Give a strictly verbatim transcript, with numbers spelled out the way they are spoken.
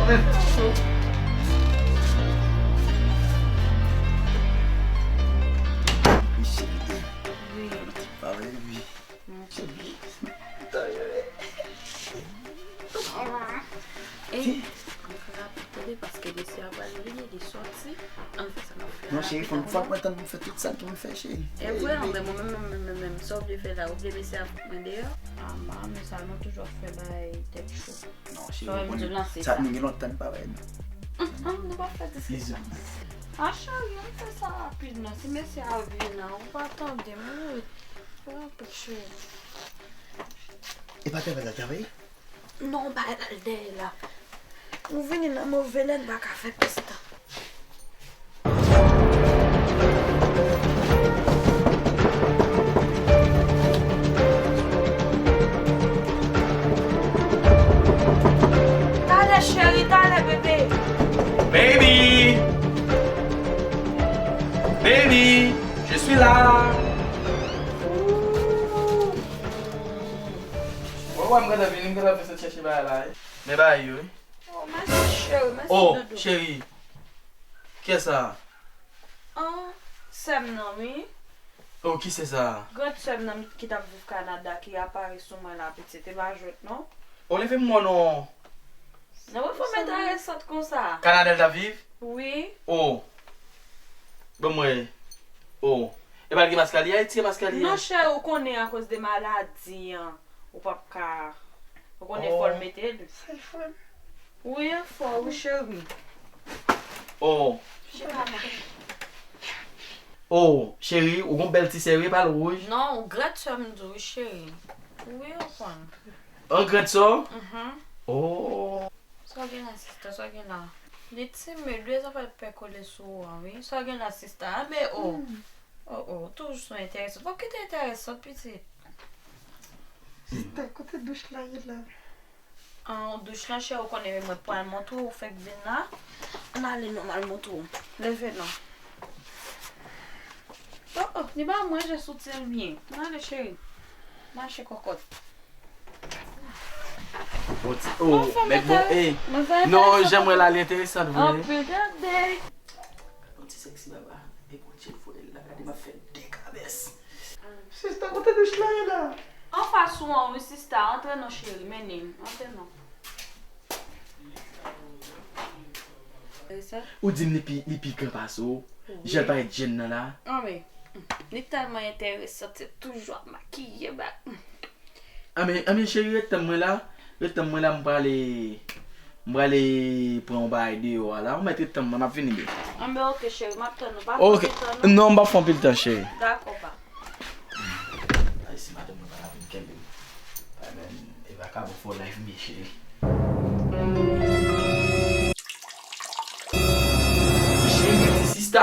Wi. Pa vre, wi. Cheri. Tan yo ye. E, ann fè rapid tande, paske mesye a pral vini, li sòti. Ann fè sa n ap fè a. Non, cheri, fò m, fòk mwen tann pou m fè tout sa pou m fè, cheri. E vre, anben, mwen menm, menm, menm, menm, menm, sa w vle fè la, ou vle mesye a fout mwen deyò? Ama, men sa nou toujou ap fè bagay tèt cho. Non, cheri, ou konnen sa, nou gen lontan n pa wè, non. Ann, nou pa fè diskisyon. A, cheri, ann fè sa rapid, non. Si mesye a vini la, ou pa tande m, wi. Rapid, cheri. E pa travay la travay? Non, bagay la dèyè la. Nou vini nan move lè, n pa ka fè plis tan. Talè, cheri, talè, bebe. Baby! Baby! Je suis là! Wè, wè, m gentan vini, m gentan fè sot chèche bagay la, wi. Men bagay yo, wi. Oh, mèsi, cheri, mèsi, doudou. Oh, cheri. Kiyès sa? Oh, sè m nan, wi. Oh, ki sè sa? Grand sè m nan ki t ap viv Kanada, ki aparèt sou mwen la, pitit. E pa jwèt, non. Oh, leve m wè non. Non, wi, fanm enteresant konsa. Kanada l t ap viv? Wi. Oh. Ban m wè. Oh. E pa l gen mask la, li Ayiti gen mask la, li? Non, cheri, ou konnen akoz de maladi an, ou p ap ka, ou konnen fò l mete l. Sa fò. Wi, e fò, wi, cheri. Oh. Chita la. Oh, cheri, ou gon bèl ti sè, wi, e pa l wouj. Non, ou grand sè m di w, wi, cheri. Wi, ou konn. An grand sè w? Mhm. Oh. Sa w gen la, sista? Sa w gen la? Li timid, wi, sa fè l pè kole sou ou an, wi. Sa w gen la, sista? Anben, oh. Oh, oh, toujou sou enteresant. Fò w kite enteresant, pitit. Sista, kote douch la ye la? An, douch la, cheri, ou konnen, men mwen pral montre w, ou fèk vin la. Ann ale non, m al montre w. Leve non. Oh, oh, li ba mwen je sou ti l byen. Ann ale, cheri. Mache kòkòt. Bon, ti, oh, mèt bon, eh. Non, jan mwen la, li enteresan vre. Anpil, gade. Yon ti sèksi baba. E Bondye voye l la, gade m ap fè de kabès. Sista, kote douch la ye la? Anfas ou an, wi, sista. Antre non, cheri, mennen m. Antre non. Ou di m li pi, li pi gran pase w. Jan l parèt jèn nan la. Anben, li tèlman enteresan, se toujou ap makiye, ba. Anben, anben, cheri, ret tann mwen la. Ret tann mwen la, m prale, m prale pran yon bagay deyò a la. Ou mèt ret tann mwen, m ap vini byen. Anben, oke, cheri, m ap tann ou. Pa fè anpil tan, non. Oke. Non, m p ap fè anpil tan, cheri. Dakò, ba. Ay, si madanm mwen pa ta vin kenbe m. Ay, men, e vakabon fò live, mesye. Ti cheri, ti sista.